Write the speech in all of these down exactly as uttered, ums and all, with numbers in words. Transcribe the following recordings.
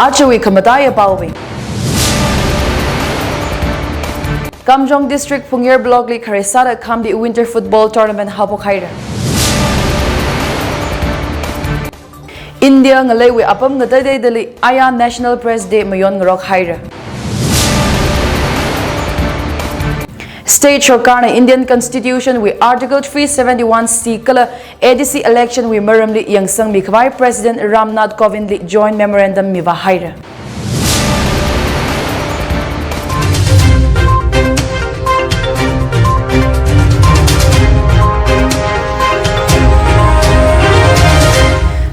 Ajawui khamataiya paobing. Kamjong District Phungyar Block li khare sāda Khambi Winter Football Tournament haophok haira. India ngaleiwui apam ngataiteidali aya National Press Day mayon ngarok haira. State Sarkarna Indian Constitution wui Article three seventy-one C kala A D C election wui maramli yangsangmi khavai President Ram Nath Kovind li joint memorandum mivā haira.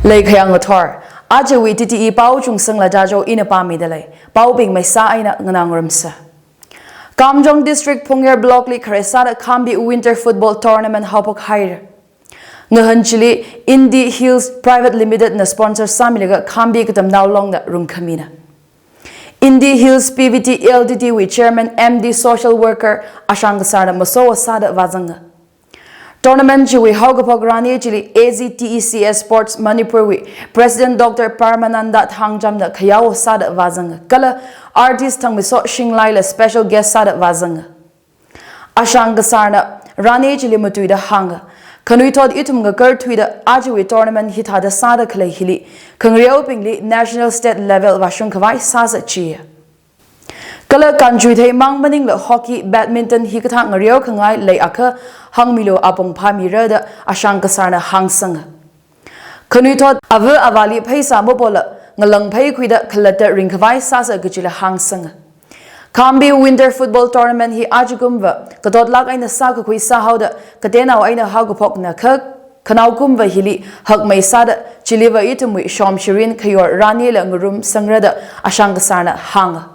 Leikhayang ngathor, ajawui T T E pao Chungsangla Jajo ina pāmida lei. Paobing maisā eina nganā ngarumsa. Kamjong District Phungyar Block li khare sāda Khambi Winter Football Tournament haophok haira. Ngahān chili Indie Hills Private Limited na sponsor sāmilaga Khambi Katamnao Longna rungkhamina. Indie Hills P V T L T D wui Chairman M D Social Worker Ashang Kasarna maso sāda vāzanga. Tournament chiwui haokaphok rani chili A Z T E C S Sports Manipur wui President Doctor Paramananda Thangjamna khayao sāda vāzanga kala artist Thangmiso Shinglaila special guest sāda vāzanga. Ashang Kasarna rani chili matuida hānga, khanuithot ithum ngakarthuida ajawui tournament hithāda sāda khalei hili khangareobingli national state level vāshung khavai sāsa chiya. Kala kanchui theimang maningla hockey, badminton hikathā ngareo khangai leiakha hāngmilu apong phāmira da Ashang Kasarna hāngsanga. Khanuithot ava avāli pheisā mapola ngalang pheikhuida khalatta ringkhavai sāsa kachila hāngsanga. Khambi Winter Football Tournament hi ajakumva katotlāk eina sākakhui sāhaoda katenao eina haokaphokna kha, khanaokumva hili hakmei sāda chiliva ithumwui shomshirin khayor ranila ngarum sangra da Ashang Kasarna hānga.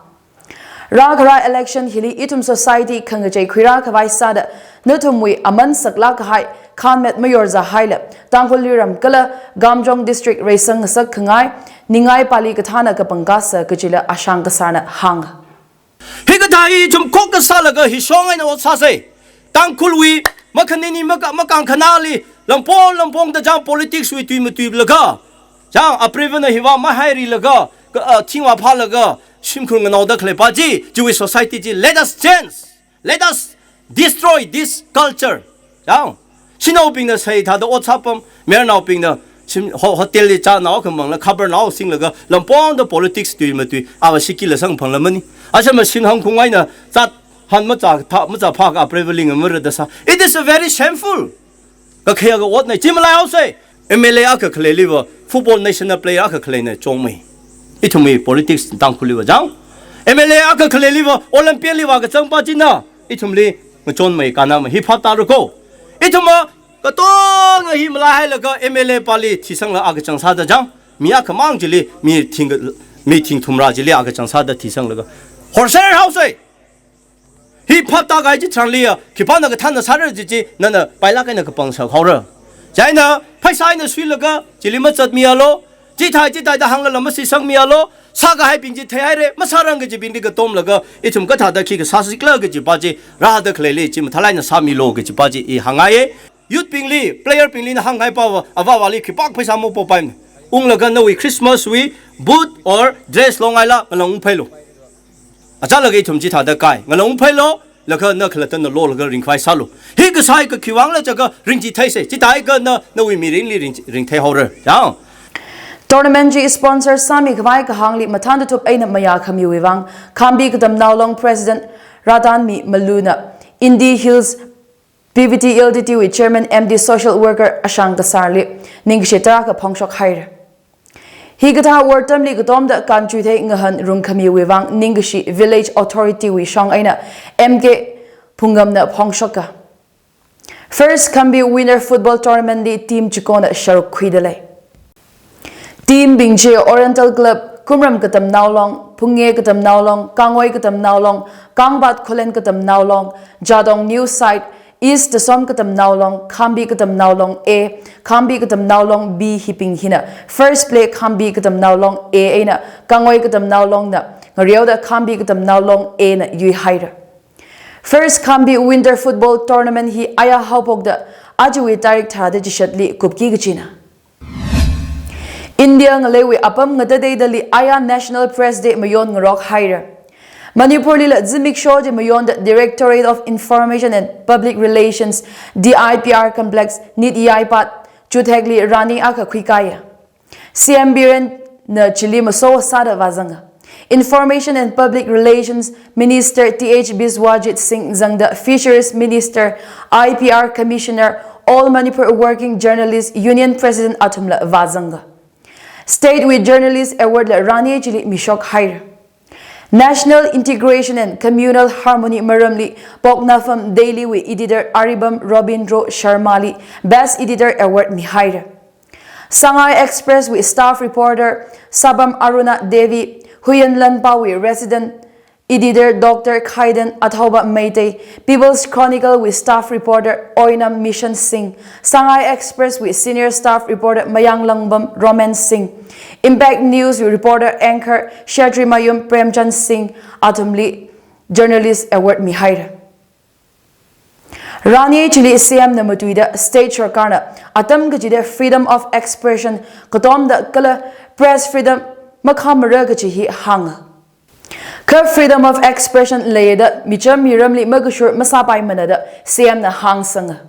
Rākharā election hili ithum society khangachei khuirā khavai sāda nathumwui aman saklāk kahai khanmet mayor zāhaila Tangkhul Liram kala Kamjong District reisang ngasak khangai ningai pali kathāna kapangkasa kachila Ashang Kasarna hānga. Hikathā hi ithum khokha sālaga hi shong eina ot sāsei. Tangkhulwui makhanini maka-, makang khanali lampong lampongda chang politics wui tui matuilaga, chang apreivana hiva mahairilaga, ka, ah, thingva phālaga shimkhur nganaoda khalei pa chi, chiwui society chi, let us change. Let us destroy this culture. Chang, shanaobingna seithāda ot sāpam, mayarnaobingna shim, ho-, hotel li chānao khamangla, khabarnao singlaga, lampongda politics tui matui, ava sikila sangphangla mani. Asha machine hangkhung eina, zat han machā tha, machā phaka apreiva ling amarada sā. It is a very shameful. Kakhayā ka otna, chi malaihaosei. M L A akha khaleiliva, football national player akha khaleina chongmei. Ithumwui politics Tangkhulliva chang. M L A akha khaleiliva, Olympic liva kachang pa china, ithumli ngachonmei kanamei. Hi phap tāra ko. Ithumva, katonga hi malaihailaga M L A pali thisangla akachang sāda chang. Mi akhamang chili, mi thing, mi thing thumrā chili akachang sāda thisanglaga. Horser haosei. Hi phap tākahai chitharangliya, khipāna kathāna sāra chichi, nana pailāk eina kapangsak haora. Chieina, pheisā eina suilaga, chili machatmialu, chithai chithai da hāngla lam masisangmialu, sākahaibing chi theihaira, masārang kachibingli katomlaga, ithum kathāda khi kasā sikla kachi pa chi, rāda khaleili chi mathālāk eina sāmilu kachi pa chi, i hāngngaiya. Youth bingli, player bingli na hāngngai pava, avāvali khipākha pheisā mapopaimana. Unglaga nawui Christmas wui boot or dress longaila, ngalang phailu. Achālakha ithum chithāda kai, ngalang phailu, laga na khalattana lolaga ringkhavai sālu. Hi kasā hi kakhiwui vangla chaka ringchitheisei, chithākha na, nawui mirinli ring, ringthei haora. Chang. Tournament chi sponsor sāmi khavai kahāngli mathān tathup eina mayākhamiwui vang, Khambi Katamnao Long President Ratanmi Maluna, Indie Hills P V T L T D wui Chairman M D Social Worker Ashang Kasarli ningkashi tarākha phongshok haira. Hikathā wortamli katomda kanchui thei ngahān rungkhamiwui vang ningkashi Village Authority wui shong eina M K Phungamna phongshoka. First Khambi Winter Football Tournament li team chikona sharuk khuida lei. Team bing chi Oriental Club, Kumram Katamnao Long, Phunge Katamnao Long, Kangoi Katamnao Long, Kangpat Khullen Katamnao Long, Jadong New Site, East Tesom Katamnao Long, Khambi Katamnao Long A, Khambi Katamnao Long B hibing hina first play Khambi Katamnao Long A eina Kangoi Katamnao Longna ngareoda Khambi Katamnao Long A na yuihaira. First Khambi Winter Football Tournament hi aya haophokda ajawui tarik tharāda chishatli kupki kachina. India ngaleiwui apam ngatateidali aya National Press Day mayon ngarok haira. Manipurlila zimiksho chi mayonda Directorate of Information and Public Relations, D I P R Complex, NITI Aayod, Cuthekli rani akha khuikaiya. C M Birenna chili maso sāda vāzanga. Information and Public Relations Minister T H Biswajit Singh zangda Fisheries Minister, I P R Commissioner, All Manipur Working Journalists Union President athumla vāzanga. State wui Journalist Award la rani chili mishok haira. National Integration and Communal Harmony maramli Poknafam Daily wui editor Aribam Robindro Sharmali Best Editor Award mihaira. Sangai Express wui staff reporter Sabam Aruna Devi, Huyenlanpa wui resident editor Doctor Khaiden Athauba Meitei, People's Chronicle wui staff reporter Oinam Mission Singh, Sangai Express wui senior staff reporter Mayanglangbam Roman Singh, Impact News wui reporter anchor Shetri Mayum Premchand Singh athumli Journalist Award mihaira. Rani chili C M na matuida state sarkarna atam kachida freedom of expression katomda kala press freedom makhamara kachi hi hānga. Kha freedom of expression leida micham miramli makashur masāpaimana da C M na hāngsanga.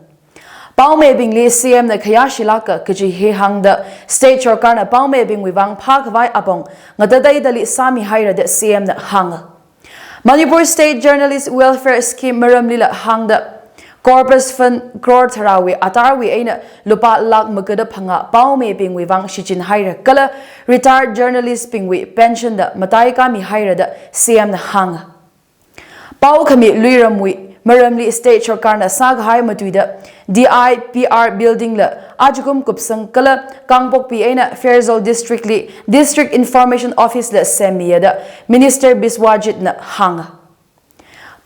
Paomibingli C M na khayāshilāka kachi hi hāngda state sarkarna paomibingwui vang phākhavai apong ngatateidali sāmihaira da C M na hānga. Manipur State Journalist Welfare Scheme maramlila hāngda corpus fund crore tharāwui atarwui eina lupā lakh magada phangā paomibingwui vang shichinhaira kala retired journalist bingwui pension da mataikāmihaira da C M na hānga. Paokhami luiramwui maramli state sarkarna sākahai matuida D I P R building la ajakum kupsang kala Kangpokpi eina Pherzawl District li District Information Office la semmiya da Minister Biswajit na hānga.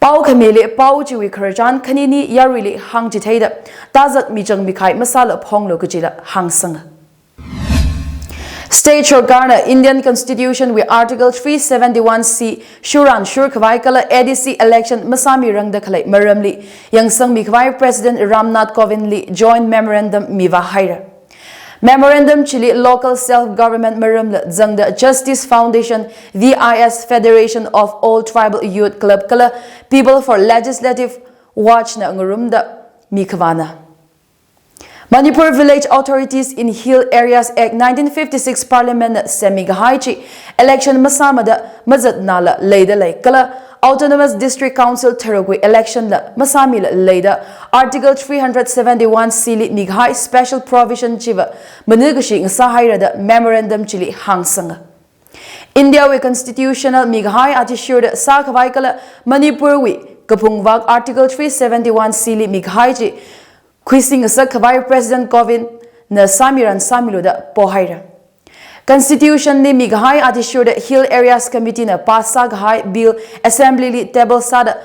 Paokhamili pao chiwui khararchan khanini yaruili hāngchitheida tazak michang mikhai masāla phonglu kachila hāngsanga. State sarkarna Indian Constitution wui Article three seventy-one C shuran shurkhavai kala A D C election masāmirangda khalei maramli yangsangmikhavai President Ram Nath Kovind li joint memorandum mivāhaira. Memorandum chili local self government maramla zangda Justice Foundation, V I S, Federation of All Tribal Youth Club kala People for Legislative Watch na ngarumda mikhavāna. Manipur Village Authorities in Hill Areas Act nineteen fifty-six Parliament na semmikahai chi election masāmada mazatnala leida lei kala Autonomous District Council tharukwui election la masāmila leida Article three hundred seventy-one C li mikahai special provision chiva manukashi ngasāhaira da memorandum chili hāngsanga. India wui constitutional mikahai athishurda sākhavai kala Manipur wui kaphungvak Article three seventy-one C li mikahai chi khuisingasak khavai President Kovind na sāmiran sāmilu da pohaira. Constitution li mikahai athishurda Hill Areas Committee na pass sākahai bill assembly li table sāda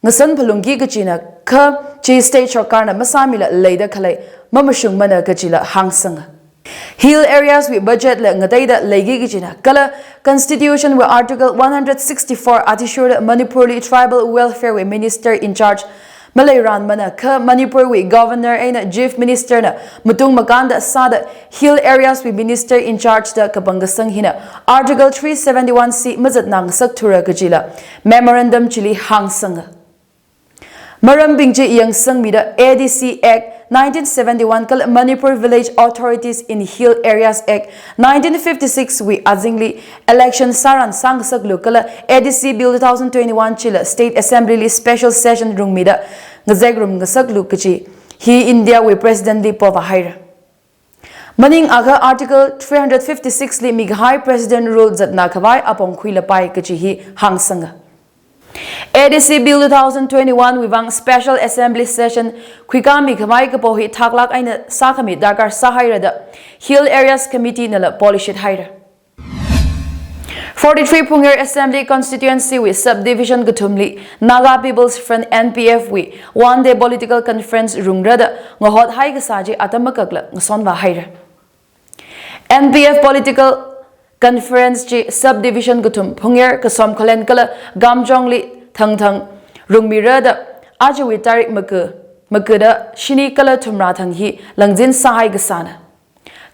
ngasan phalungki kachina kha chi state sarkarna masāmila leida khalei mamashungmana kachila hāngsanga. Hill areas wui budget la ngateida leiki kachina kala Constitution wui Article one hundred sixty-four athishurda Manipur li tribal welfare wui minister in charge maleiranmana kha Manipur wui governor eina chief minister na matung makānda sāda hill areas wui minister in charge da kapang kasang hina Article three seventy-one C mazatnang sakthura kachila memorandum chili hāngsanga. Marambing chi yangsangmida A D C Act nineteen seventy-one kala Manipur Village Authorities in Hill Areas Act nineteen fifty-six wui azingli election sāran sāngasaklu kala A D C Bill two thousand twenty-one chila State Assembly li special session rungmida ngazekrum ngasaklu kachi hi India wui President li povāhaira. Maningakha Article three hundred fifty-six li mikahai President rule zatna khavai apong khuilapai kachi hi hāngsanga. A D C Bill two thousand twenty-one wui vang special assembly session khuikāmi khavai kapo hi thaklak eina sākhami darkar sāhaira da Hill Areas Committee nala polishit haira. Forty-three Phungyer Assembly Constituency wui subdivision kathumli Naga People's Front, N P F wui one day political conference rungra da ngahot haikasā chi atam makakla ngasonvā haira. N P F political conference chi subdivision kathum Phungyer, Kasom Khullen kala Kamjong li thangthang rungmira da ajawui tarik maku, maku da shini kala thumrā thang hi langzin sāhai kasāna.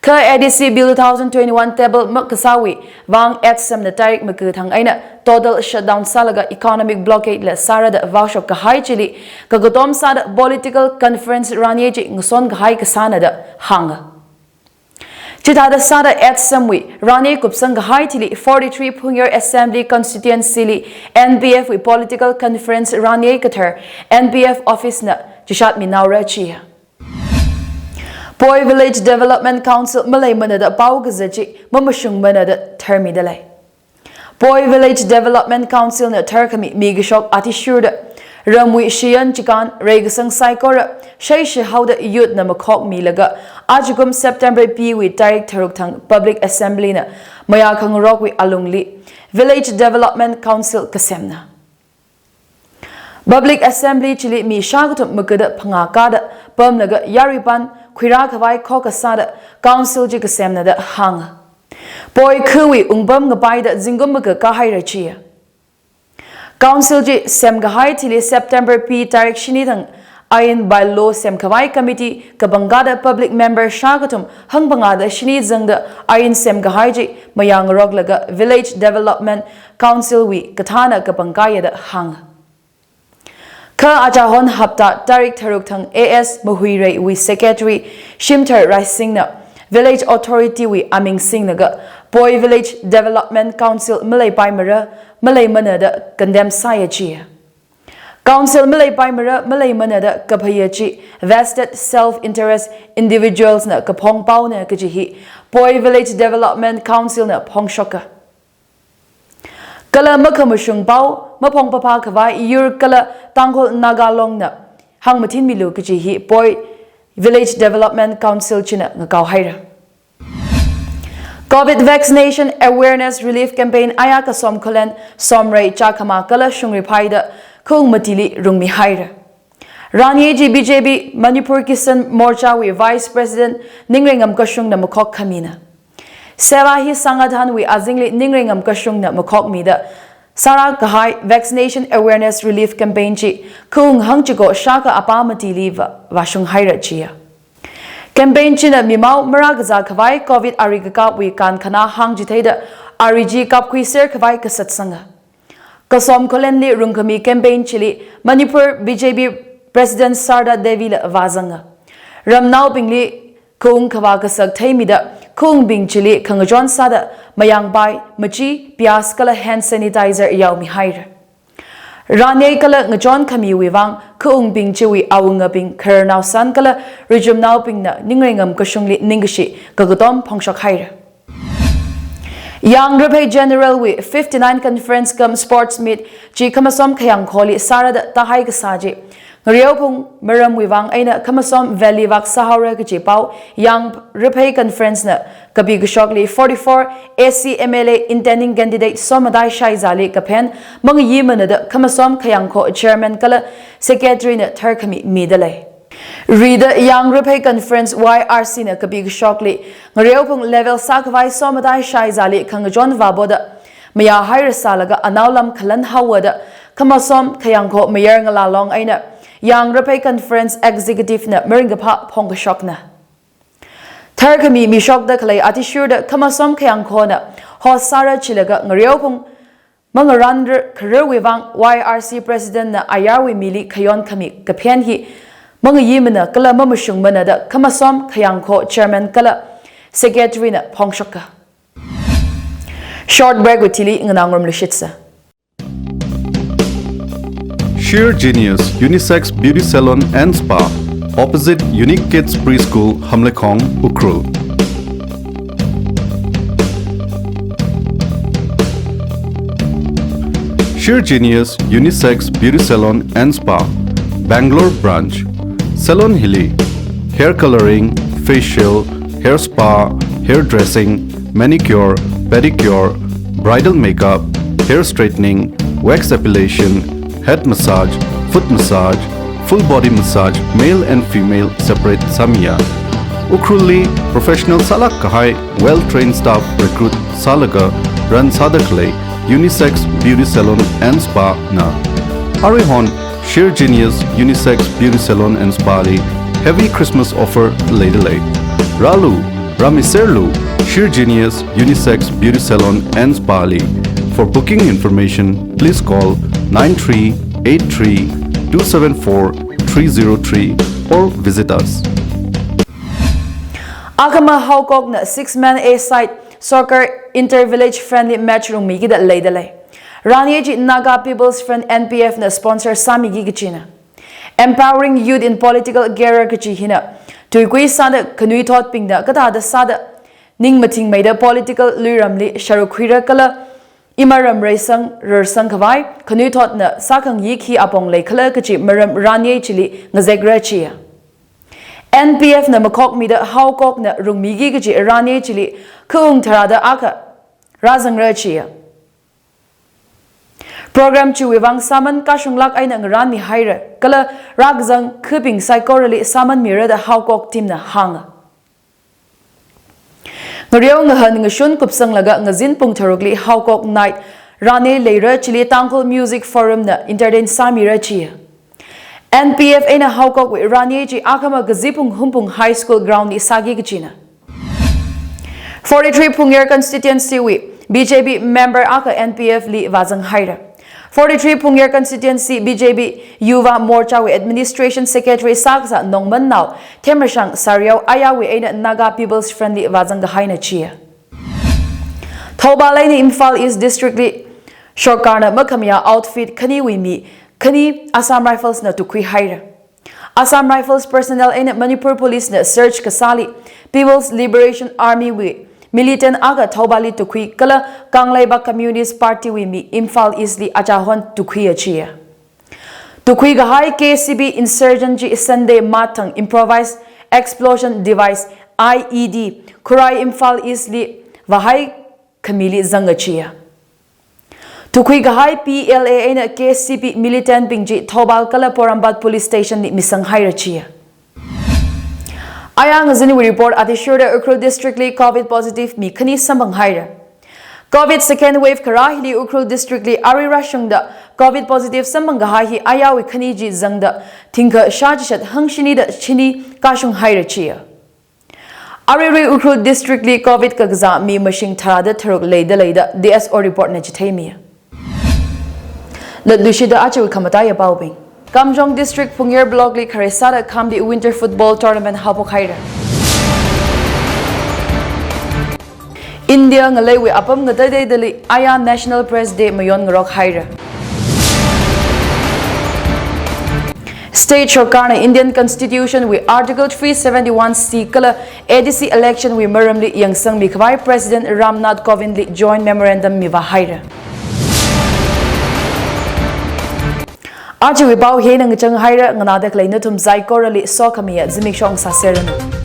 Kha A D C Bill two thousand twenty-one table makasāwui vang ATSUM na tarik maku thang eina total shutdown sālaga economic blockade la sāra da vaoshok kahai chili kakatom sāda political conference ranye chi ngason kahai kasāna da hānga. Chithāda sāda ATSUM wui ranye kupsang kahai thili forty-three Phungyar Assembly Constituency li N P F wui political conference ranye kathar N P F office na chishat minaora chiya. Poi Village Development Council maleimana da pao kazat chi mamashungmana da tharmida lei. Poi Village Development Council na tharkhami mikashok athishurda ramwui shiyan chikan reikasang saikora shai shihaoda youth na makhokmilaga ajakum September P wui tarik tharuk thang Public Assembly na mayā khangarokwui alungli Village Development Council kasemna. Public Assembly chili mi shākathum makuda phangā kada pamlaga yaruipan khuirā khavai khokha sāda council chi kasemna da hānga. Poi khawui ungpam ngapaida zingkum maku kahaira chiya. Council chi semkahai thili September P tarik shini thang ain by law semkhavai committee kapangkada public member shākathum hangphangāda shini zangda ain semkahai chi mayāngaroklaga Village Development Council wui kathāna kapangkaya da hānga. Kha achahon hapta tarik tharuk thang A S Mahuireiwui secretary Shimthar Raisingna Village Authority wui aming singlaga Poi Village Development Council maleipaimara maleimana da condemn sāya chiya. Council maleipaimara maleimana da kaphaya chi vested self interest individuals na kaphong paona kaji hi Poi Village Development Council na phongshoka. Kala makhamashung pao maphongpapha khavai yur kala Tangkhul Naga Long na hāngmathinmilu kaji hi Poi Village Development Council china ngakao haira. Covid Vaccination Awareness Relief Campaign aya kasom khalen somrei chākhama kala shungri phaida khung matili rungmi haira. Ranye chi B J P Manipur Kisan Morcha wui Vice President Ningrengam Kashung na makhok khamina. Seva Hi Sangathan wui azingli Ningrengam Kashung na makhokmida sāra kahai Vaccination Awareness Relief Campaign chi khung hangchiko shākha apa matili va, vāshung haira chiya. Campaign china mimao marā kazā khavai Covid ari kakapwui kankhana hāngchitheida ari chi kapkhuiser khavai kasatsanga. Kasom khalenli rungkhami campaign chili Manipur B J P President Sarda Devi la vāzanga. Ramnaobingli khung khavā kasak theimida khungbing chili khangachon sāda mayangpai, machi, piyas kala hand sanitizer yaomi haira. Ranye kala ngachon khamiwui vang khungbing chiwui awungabing khararnao san kala rijumnaobingna Ningrengam Kashungli ningkashi kakatom phongshok haira. Yang Raphei General wui fifty-nine Conference cum Sports Meet chi khamasom khayang kholi sārada tahai kasā chi ngareophung maramwui vang eina khamasom valley vak sāhaora kaji pao Yang Raphei Conference na kapi kashokli forty-four A C M L A intending candidate Sommatai Shaizali kaphen mangayimana da khamasom khayang kho chairman kala secretary na tharkhami mida lei. Rida Yang Raphei Conference Y R C na kapi kashokli ngareophung level sākhavai Sommatai Shaizali khangachon vāboda mayā haira sālaga anaolam khalan haowa da khamasom khayang kho mayar ngalālong eina Yang Raphei Conference Executive na maringkaphā phongkashokna. Tharkhami mishokda khalei athishurda khamasom khayang khona host sāra chilaga ngareophung mangaran khararwui vang Y R C President na ayarwui mili khayon khami kaphen hi mangayimana kala mamashungmana da khamasom khayang kho chairman kala secretary na phongshoka. Short break wui thili nganāngarumluishitsa. Sheer Genius Unisex Beauty Salon and Spa, opposite Unique Kids Preschool, Hamleikhong, Ukhrul. Sheer Genius Unisex Beauty Salon and Spa, Bangalore Branch. Salon hili hair coloring, facial, hair spa, hair dressing, manicure, pedicure, bridal makeup, hair straightening, wax epilation, head massage, foot massage, full body massage, male and female separate sāmiya. Ukhrulli professional sālāk kahai well-trained staff recruit sālaga run sāda khalei Unisex Beauty Salon and Spa na. Aruihon Sheer Genius Unisex Beauty Salon and Spa li heavy Christmas offer leida lei. Rālu, Rāmiserlu, Sheer Genius Unisex Beauty Salon and Spa li. For booking information, please call nine three eight three two seven four three zero three or visit us. Akhama Haokokna six-man-a-side soccer inter-village friendly match rungmikida leidalei. Rani chi Naga People's Front, N P F na sponsor sāmiki kachina. Empowering youth in political career kachi hina tuikui sāda khanuithotbingna kathāda sāda ning mathingmeida political luiramli sharuk khuira kala imaram reisang rarsang khavai khanuithotna sākhangayi khi apong leikhala kachi maram rani chili ngazekra chiya. N P F na makhokmida Haokokna rungmiki kachi rani chili khaung tharāda akha rāzangra chiya. Program chiwui vang sāman kashunglāk eina ngarānmihaira kala rākazang khabing saikorali sāmanmira da Haokok team na hānga. Ngareo ngahān ngashun kupsanglaga ngazin pung tharukli Haokok Night rani leira chili Tangkhul Music Forum na entertain sāmira chiya. N P F eina Haokokwui rani chi akhama kazi pung Hungpung High School ground li sāki kachina. Forty-three Phungyar constituency wui B J P member akha N P F li vāzanghaira. Forty-three Phungyar constituency B J P Yuva Morcha wui administration secretary sākasā Nongmannao Themrashang Sariao ayāwui eina Naga People's Front li vāzangkahaina chiya. Thoubal eina Imphal East District li sorkarna makhamayā outfit khaniwui mi khani Assam Rifles na tukhuihaira. Assam Rifles personnel eina Manipur Police na search kasāli People's Liberation Army wui militant akha Thoubal li tukhui kala Kangleipak Communist Party wui mi Imphal East li achahon tukhuiya chiya. Tukhuikahai K C B insurgent chi Sunday mathang improvised explosion device, I E D, Khurai, Imphal East li vāhai khamili zanga chiya. Tukhuikahai P L A eina K C B militant bing chi Thoubal kala Porompat Police Station li misanghaira chiya. Ayā ngazinwui report athishurda Ukhrul District li COVID positive mi khani samphanghaira. COVID second wave kharā hili Ukhrul District li arui rāshungda COVID positive samphangkahai hi ayāwui khani chi zangda thingkha shā chishat hangshini da chini kashunghaira chiya. Aruirui Ukhrul District li COVID kakazā mi mashing tharāda tharuk leidalei da D S O report na chitheimiya. Latluishida achiwui khamataiya paobing. Kamjong District Phungyar Block li khare sāda khambi Winter Football Tournament haophokhaira. India ngaleiwui apam ngateitheidali ayā National Press Day mayon ngarokhaira. State sorkarna Indian Constitution wui Article three seventy-one C kala A D C election wui maramli yangsangmi khavai President Ram Nath Kovind li joint memorandum mivāhaira. Achiwui pao hina ngachanghaira, nganāda khalei nathum saikorali sokhamiya zimiksho ngasāserranu.